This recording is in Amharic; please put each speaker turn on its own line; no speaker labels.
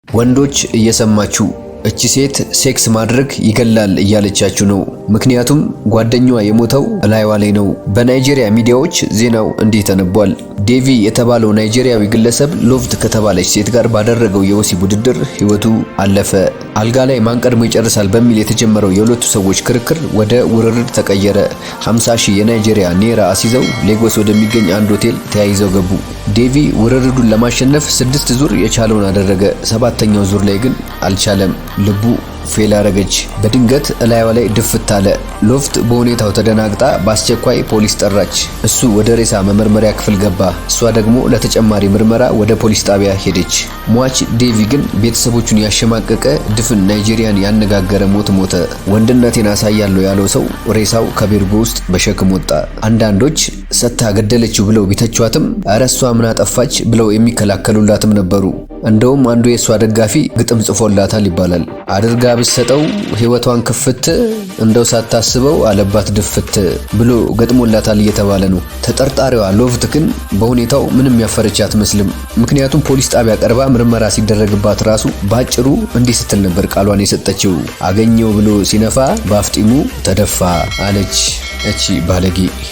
ወንዶች እየሰማችሁ፣ እቺ ሴት ሴክስ ማድረግ ይገላል እያለቻችሁ ነው። ምክንያቱም ጓደኛዋ የሞተው እላይዋ ላይ ነው። በናይጄሪያ ሚዲያዎች ዜናው እንዲህ ተነቧል። ዴቪ የተባለው ናይጄሪያዊ ግለሰብ ሎቭት ከተባለች ሴት ጋር ባደረገው የወሲብ ውድድር ሕይወቱ አለፈ። አልጋ ላይ ማን ቀድሞ ይጨርሳል በሚል የተጀመረው የሁለቱ ሰዎች ክርክር ወደ ውርርድ ተቀየረ። 50 ሺህ የናይጄሪያ ኔራ አስይዘው ሌጎስ ወደሚገኝ አንድ ሆቴል ተያይዘው ገቡ። ዴቪ ውርርዱን ለማሸነፍ ስድስት ዙር የቻለውን አደረገ። ሰባተኛው ዙር ላይ ግን አልቻለም። ልቡ fail አረገች። በድንገት እላይዋ ላይ ድፍት አለ። ሎፍት በሁኔታው ተደናግጣ በአስቸኳይ ፖሊስ ጠራች። እሱ ወደ ሬሳ መመርመሪያ ክፍል ገባ። እሷ ደግሞ ለተጨማሪ ምርመራ ወደ ፖሊስ ጣቢያ ሄደች። ሟች ዴቪ ግን ቤተሰቦቹን ያሸማቀቀ፣ ድፍን ናይጄሪያን ያነጋገረ ሞት ሞተ። ወንድነቴን አሳያለሁ ያለው ሰው ሬሳው ከቤርጎ ውስጥ በሸክም ወጣ። አንዳንዶች ሰታ ገደለችው ብለው ቢተቿትም እረ እሷ ምን አጠፋች ብለው የሚከላከሉላትም ነበሩ። እንደውም አንዱ የእሷ ደጋፊ ግጥም ጽፎላታል ይባላል። አድርጋ ብትሰጠው ህይወቷን ክፍት፣ እንደው ሳታስበው አለባት ድፍት ብሎ ገጥሞላታል እየተባለ ነው። ተጠርጣሪዋ ሎቭት ግን በሁኔታው ምንም ያፈረች አትመስልም። ምክንያቱም ፖሊስ ጣቢያ ቀርባ ምርመራ ሲደረግባት ራሱ ባጭሩ እንዲህ ስትል ነበር ቃሏን የሰጠችው። አገኘው ብሎ ሲነፋ ባፍጢሙ ተደፋ አለች። እቺ ባለጌ።